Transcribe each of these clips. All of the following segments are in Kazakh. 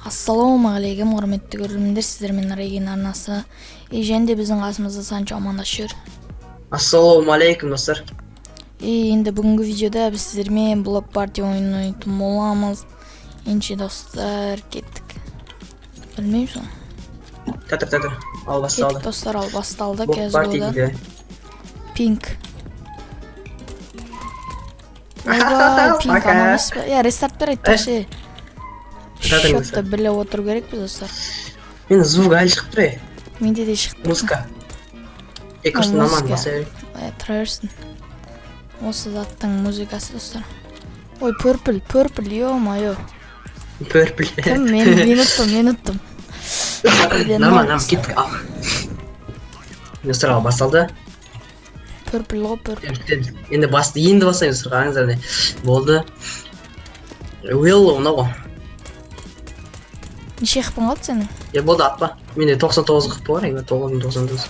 Ассалаумағалейкум, құрметті көрермендер, сіздермен Регин арнасы. И және де біздің қасымызда Санчо амандасып жүр. Ассалаумағалейкум, достар. И енді бүгінгі видеода біз сіздермен Блок Парти ойынын ойнайтын боламыз. Ендеше, достар, кеттік. Білмеймін соны. Тұр, тұр, тұр. Ал, басталды. Кеттік, достар, ал, басталды. Блок Парти CSGO-да. дейді. Пинк. Ойбай, пинк. Пока. Анау емес па? Я рестарт бер, айтпақшы. Тұра тұрыңыз. Счетты біліп отыру керекпіз, достар. Мен звук әлі шығып тұр, е. Менде де шығып тұр. Музыка. Е, құрсын, Музыка. Нормально, баса бер. Е, тұра берсін. Осы заттың музыкасы, достар. Ой, пurple, purple, ё-моё. Purple. Кім? Мен ұттым, мен ұттым. Бірден Нормально, ноль. нормально, кеттік. Ал. Достар, ал, басталды. Purple ғой, purple. Күтеміз. Енді басты, енді бастаймыз, достар, қараңыздар, міне. Болды. Уилл, мынау ғой. Неше хпың қалды сенің? Е, болды, атпа. Менде 99 хп бар, енді 999.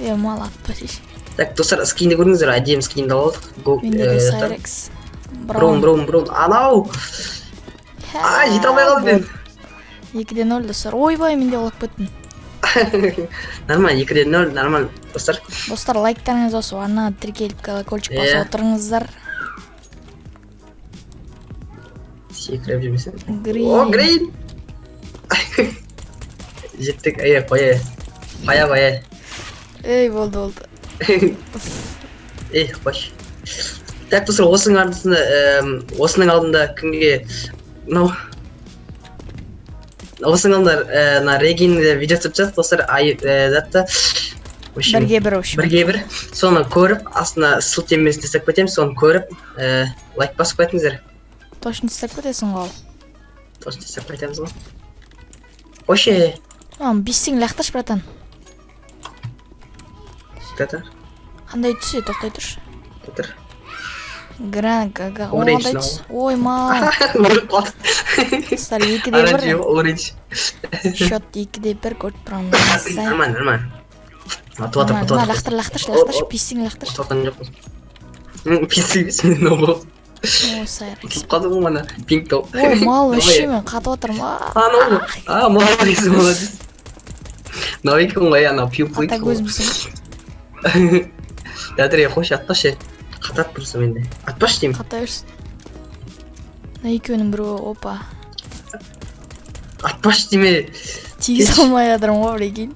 Е, мал, атпа шеш. Так, достар, скинді көрдіңіздер, әдемі скинді алдық. Го, Менде де достар. Сайрекс. Браун, браун, браун. Анау! А, жете алмай қалдым мен. 2-0, достар. Ойбай, мен де құлап кеттім. Нормально, 2-0, нормально, достар. Достар, лайктарыңыз осы арнаға тіркеліп, колокольчик басып отырыңыздар. Секіріп жүрмесең. Грин. О, грин! Жеттік, ей, қоя. Қоя, қоя. Ей, болды, болды. Ей, қойшы. Так, достар, осының ардысында, осының алдында кімге мынау осының алдында мына Регинде видео түсіріп жатыр, достар, ай, затты. В общем, 1-1, в общем. 1-1. Соны көріп, астына сілтемесін жасап кетемін, соны көріп, лайк басып кетіңіздер. Точно істеп кетесің ғой. Точно жасап кетеміз ғой. Қойшы. А, бестің лақтыршы, братан. Тұр, Қандай түс, е, тоқтай тұршы. тұр. Гран, гага, о, Orange қандай мынау. түс? Ой, мал. Өліп қалдық. Достар, 2-1. Оранжевый, orange. Счет 2-1, көріп тұрғандарыңыздай. Нормально, нормально. Атып жатыр, атып Мына жатыр. лақтыр, лақтыршы, О, лақтыршы, о. пистің лақтыршы. Ұтқан жоқпыз. Пицца емес, мен мынау. О, Сайрекс. Ұтылып қалдым ғой мана. Пинк топ. Ой, мал, Давай. вообще мен қатып отырмын. А, А, анау. А, молодец, молодец. Мынау екен ғой, анау пиу Ата көзімсің. Ғой. Дәдір, қойшы, атпашы. Қатады просто менде. Атпашы деймін. Қата берсін. Мына екеуінің біреуі, опа. Атпашы деме. Тигізе алмай жатырмын ғой, прикинь.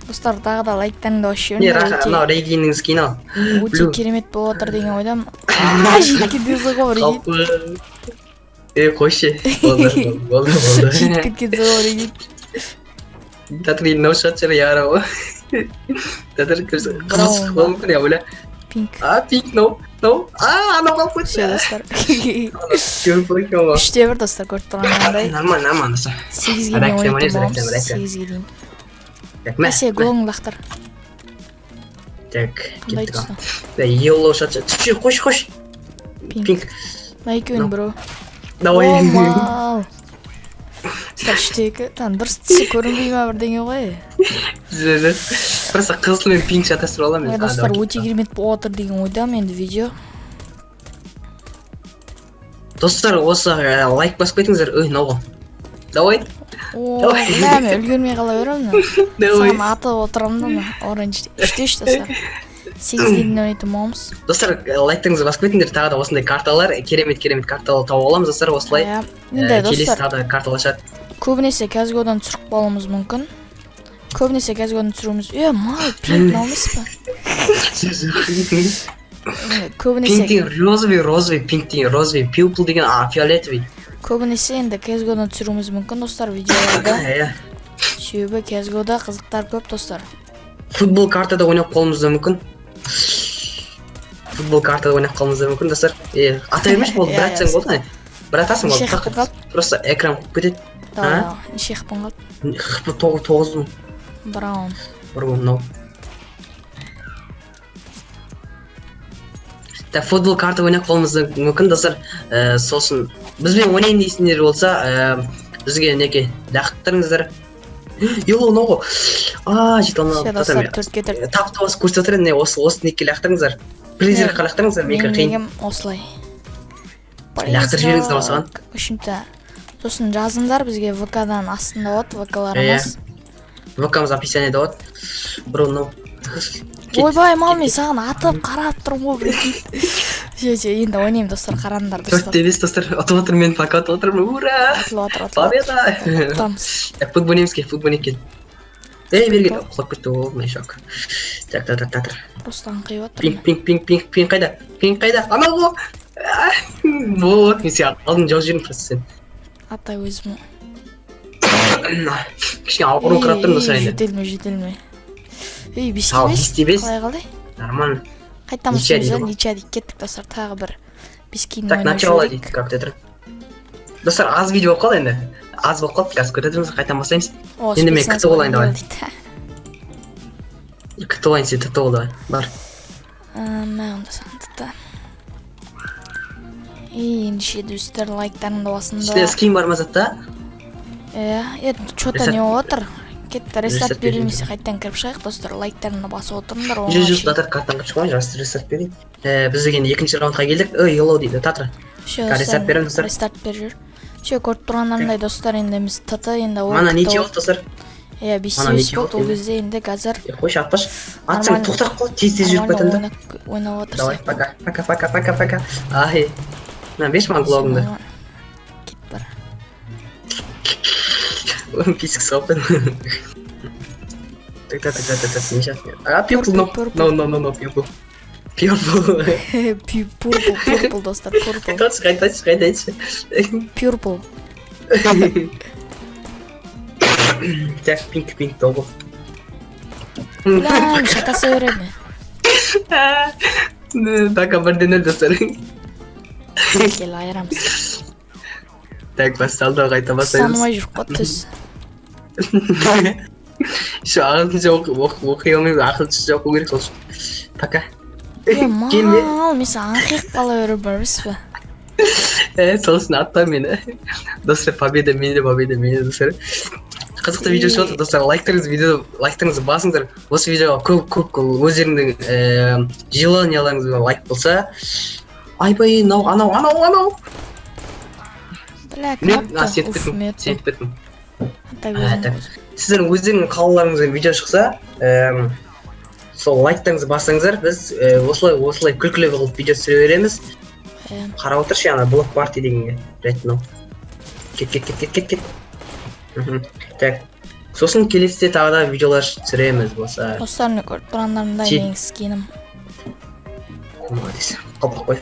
Достар, тағы да лайктарыңды басып Не, жіберіңдер. раха, Өте, анау Региннің скині ал. өте Блю. керемет болып отыр деген ойдамын. А, жетіп кетесің ғой, прикинь. Қалпы. Е, қойшы. Болды, болды, болды. Жетіп кеткенсің ғой, прикинь. Дәдір, мынау шығады шығар, яра ғой. Дәдір, қызыл Браун шығуы мүмкін, я ойла. Пинк. А, пинк, no, no. А, анау қалып Все, кетті. достар. Көріп қойған ғой. 3-1, достар, көріп тұрғандай. Нормально, нормально, достар. 8-ге дейін Рәкем, ойнайтын рәкем, боламыз. рәкем. 8-ге дейін. Так, мә. Мәсе, голыңды лақтыр. Так, Қандай кеттік ал. түсті? Да, yellow шығады. Түші, қойшы, қойшы. Пинк. Пинк. Мына екеуінің біреуі. Давай. О, мал. Достар, 3-2. Там дұрыс түсі көрінбей ма, бірдеңе ғой. Просто қызыл мен пинк шатастырып аламын. Ой, мен. достар, А, давай, өте керемет болып отыр деген ойдамын енді видео. Достар, осы лайк басып кетіңіздер. Ой, мынау ғой. Давай. О, Давай. мә, мен үлгермей қала беремін. Давай. Саған атып отырамын да, мына оранж. 3-3, достар. 8-ге дейін ойнайтын боламыз. Достар, лайктарыңызды басып кетіңдер. Тағы да осындай карталар, керемет керемет карталар тауып аламыз, достар, осылай. Иә. Енді, Келесі достар, тағы да карталар шығады. Көбінесе CSGO-дан түсіріп қалуымыз мүмкін. Көбінесе CSGO-дан түсіруіміз. Е, мал, пинк мынау емес па? Енді көбінесе Пинк деген розовый, розовый, пинк деген розовый, purple деген а, фиолетовый. Көбінесе енді CSGO-дан түсіруіміз мүмкін, достар, видеоларды. Иә. Себебі CSGO-да қызықтар көп, достар. Футбол картада ойнап қалуымыз да мүмкін. Футбол картада ойнап қалуымыз да мүмкін, достар. Е, ата бермеші, болды, Иә, бір атсаң иә. болды. Бір атасың Неше болды. хп қалды? Просто экран қуып кетеді. Давай, А? давай. Неше хпың қалды? ХП 9000. Браун. Бір ғой мынау. Так, футбол карта ойнап қалуымыз да мүмкін, достар. Сосын бізбен ойнайын дейсіңдер болса, бізге неке лақтырыңыздар. Йоло, мынау ғой. А, жете Все, алмадым. достар, 4-4. Тапты басып көрсетіп отыр едім, не, осы некке лақтырыңыздар. Призерға лақтырыңыздар, менікі Менің қиын. негім осылай. Лақтырып жіберіңіздер осыған. В общем-то, Сосын жазыңдар бізге ВК-дан, астында болады ВК-ларымыз. ВК-мыз описаниеде болады. Бро, мынау. Кет, Ойбай, мал, мен кет. саған атып қарап тұрмын ғой, прикинь. Все, все, енді ойнаймын, достар, қараңдар, Төрт достар. те бес, достар, ұтып отырмын мен, пока ұтып отырмын, ура! Ұтылып жатыр, ұтылып жатыр. Победа! Ұтамыз. Так, футбол ойнаймыз, кел, футбол ойнайық, кел. Ей, бері кел, құлап кетті ол, мешок. Так, так, так, так, так. Просто аңқиып жатырмын. Пинг, пинг, пинг, пинг, пинг қайда? Пинг қайда? Анау ғой! Вот, мен сені алдын жауып жібердім просто сен. Ата өзім. Кішкене ауырыңқырап тұрмын, достар, енді. Жетелме, жетелме. Ей, беске Ал, бес. бесте бес. Қалай қалай? Нормально. Қайтамыз Ничья сөзі, дейді ғой. ничья дейді. Кеттік, достар, тағы бір беске Так, ойнап начало жіберейік. дейді, как тұр. Достар, аз видео болып қалды енді. Аз болып қалды, қазір көре тұрмыз, қайтадан бастаймыз. О, Енді мен спецназ күтіп алайын, давай. дейді. Күтіп алайын, сен күтіп ал, давай. Бар. Мә, онда саған тіпті. И ендеше, достар, лайктарыңды Ішінде басыңдар. скин бар ма затта? Иә, е, че-то Рестарт. не болып отыр? Кетті, рестарт Рестарт берілмесе, қайтадан кіріп шығайық, достар, лайктарыңды басып отырыңдар. Жүз Оңға жүз шейін. Татар, картаны қырып шығайын, рас, рестарт берейін. Біз енді екінші раундқа келдік. Ой, еллоу дейді, татыр. Все, Рестарт беремін, достар. Рестарт беріп жүр. Все, көріп тұрғандарыңдай, достар, енді біз ТТ енді ол Мана КТ ничья болды. болды, достар. Иә, бес Мана бес ничья болды ол болды. кезде, енді қазір Е, қойшы, атпашы. Атсаң Нормально. тоқтап қалады, тез тез жүріп нормально кетемін да. ойнап Давай, отырсақ. пока, пока, пока, пока, пока. Ай. На, берші маған глогыңды. Кет бар. Писік салып қойдым. Так, так, так, так, так, не сейчас. А, purple, no, Purple, no, no, no, no, purple. Purple. Purple, purple, достар, purple. Қайтшы, қайтшы, қайтшы. Purple. Так, pink, pink, долго. Бля, шатаса беремін. Так, бірден нөл, достар. Кел, айырамыз. Так, басталды, қайта бастаймыз. Санамай жүріп қой түс. Еще ағылшынша оқи алмаймын, ағылшынша оқу керек сол үшін. Пока. Е, Келме. мал, мен саған аңқиып қала беремін, бар емес пе? Сол үшін атпа мені. Достар, победа менде, победа менде, достар. Қызықты видео шығып жатыр, достар, лайктарыңыз, видео лайктарыңызды басыңдар. Осы видеоға көп көп өздеріңнің желанияларыңызбен лайк болса. Айбай, мынау, анау, анау, анау. Бля, Мен, кнопка. а, сеніп Уф, кеттім, мен сеніп кеттім. Ата А, өзім. так. Сіздердің өздеріңнің қалауларыңызбен видео шықса, сол лайктарыңызды бассаңыздар, біз осылай осылай күлкілі қылып видео түсіре береміз. Иә. Қарап отыршы, ана блок парти дегенге. Блять, мынау. Кет, кет, кет, кет, кет, кет. Так. Сосын келесіде тағы да видеолар түсіреміз болса. Достар, міне, көріп тұрғандарыңдай, менің скинім. Молодец. Қалпақ қой.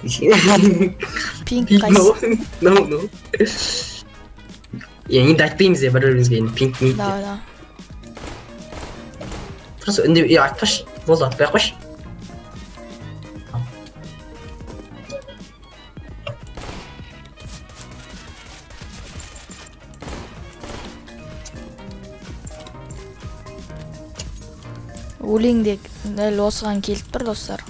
Пинк Пинк, қайсы? no, no, no. Енді айтпаймыз иә бір бірімізге енді пинк минк деп. Давай, давай. Просто үнде, е, айтпашы. Болды, атпай ақ қойшы. Өлең де дәл осыған келіп тұр, достар.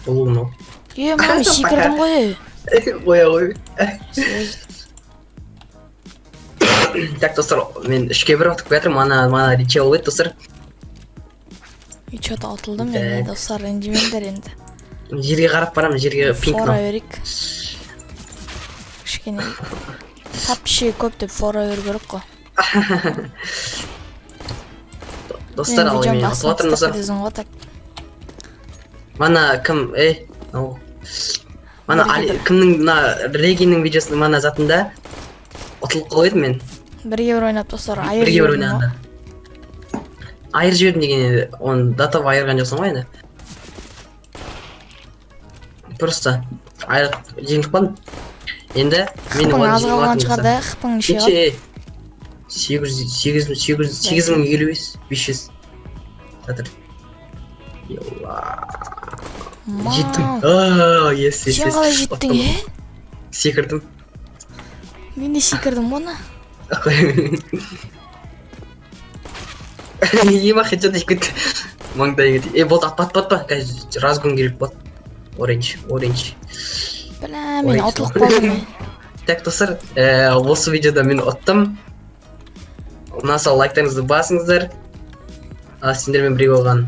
Бұл мынау. Е, мама, секірдім ғой. Қоя ғой. Сөз- Так, достар, мен 3-1 ұтып келе жатырмын. Мана, мана ничья болып еді, достар. И че-то ұтылдым мен, Так. достар, ренжімеңдер енді. Жерге қарап барамын, жерге, пинк Фора мынау. берейік. Кішкене тапшы көп деп фора беру керек қой. Достар, ал мен видеомды ұтып астына жатырмын, тастап достар. кетесің ғой, так. Мана кім, ей, мынау. Мана Бірге Али, бір. кімнің, мына Региннің видеосын, мана затында ұтылып қалып едім мен. Бірге бір ойнап, достар, айыр Бірге бір жібердім ғой. ойнағанда. Айыр жібердім деген енді, оны до того айырған жоқсың ғой енді. Просто айыр жеңіліп қалдым. Енді мен Хпың оны аз жеңіп қалған жатырмын, шығар достар. да, хпың неше Неше? қалды? Сегіз жүз, сегіз, сегіз жүз, 8055, 500. Жатыр. Елла. Жеттім. Мал. Аа, ес, ес, Сен ес. қалай жеттің, Ұттым. е? Секірдім. Мен де секірдім оны. Ема, хедшот тиіп кетті. Маңдайыңа тиіп. Е, болды, атпа, атпа, атпа. Қазір разгон керек болады. Оранж, оранж. Бля, мен Ой, ұтылып қалдым. Е. Так, достар, осы видеода мен ұттым. Ұнаса, лайктарыңызды басыңыздар. А, сендермен бірге болған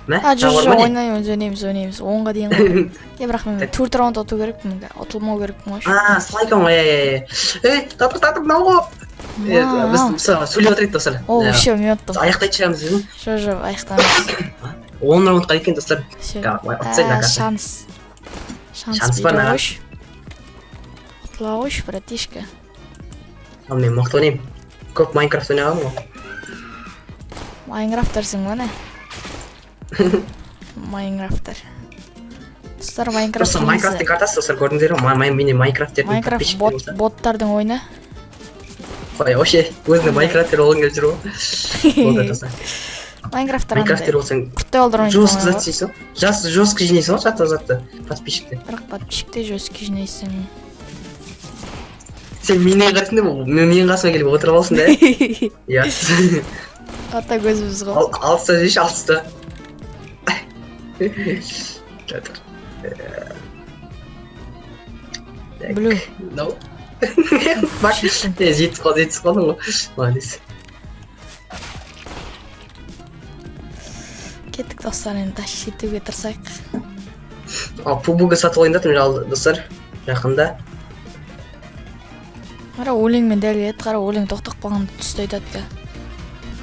Мә, А, тағы жоқ, бар жоқ, ма не? Ойнаймыз, ойнаймыз, ойнаймыз. 10-ға дейін ғой. Е, бірақ мен төрт раунд ұту керекпін, ұтылмау керекпін ғой. А, солай екен ғой, иә, иә, иә. Ей, татыр, татыр, мынау ғой. Е, біз мысалы сөйлеп отырайық, достар. О, Ә, все, мен ұттым. Аяқтайтын шығармыз дедім. Жоқ, жоқ, аяқтамыз. 10 раундқа екен, достар. Все. Давай, ұтсай, до конца. Шанс. Шанс Шанс бар бере маған. қойшы. Ұтыла қойшы, братишка. Ал мен мықты ойнаймын. Көп Майнкрафт ойнағанмын ғой. Майнкрафтарсың ғой, не? Майнкрафтар. Достар, Майнкрафт Просто Майнкрафттың картасы, достар, көрдіңдер ғой, менде Майнкрафттердің Майнкрафт подписчиктері бот, болса. боттардың ойыны. Қой, вообще, өзіңе Майнкрафтер болғың келіп жүр ғой. Болды, достар. Майнкрафттар Майнкрафтер андай. болсаң, Құрттай алдыр ойнайтын жестко ойын зат ғой. істейсің ғой. Жас жестко жинайсың ғой, затты затты подписчикті. Бірақ подписчикті жестко жинайсың. Сен менен қарайсың да, менің қасыма келіп отырып аласың да. Иә. Ата көзіміз ғой. Алыста жейші, алыста. Жатыр. Так, Блю. мынау. Бак, е, жетіп қалды, жетіп қалдың ғой. Молодец. Кеттік, достар, енді тас жетуге тырысайық. Ал пубуга сатып алайын деп жатырмын, достар. Жақында. Қара, өлеңмен дәл келеді, қара, өлең тоқтап қалғанда түсті айтады да.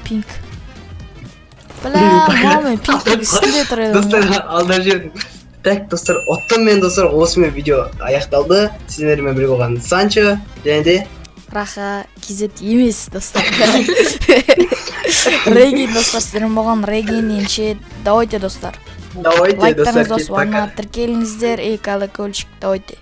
Пинк. Бля, мама, мен пинктің үстінде тұр едім Достар, ғой. алдап жібердім. Так, достар, ұттым мен, достар, осымен видео аяқталды. Сіздермен бірге болған Санчо және де Раха KZ емес, достар. Регин, достар, сіздермен болған Регин енше. Давайте, достар. Давайте, достар, Лайктарыңызды кет, басып, арнаға пока. тіркеліңіздер и колокольчик, давайте.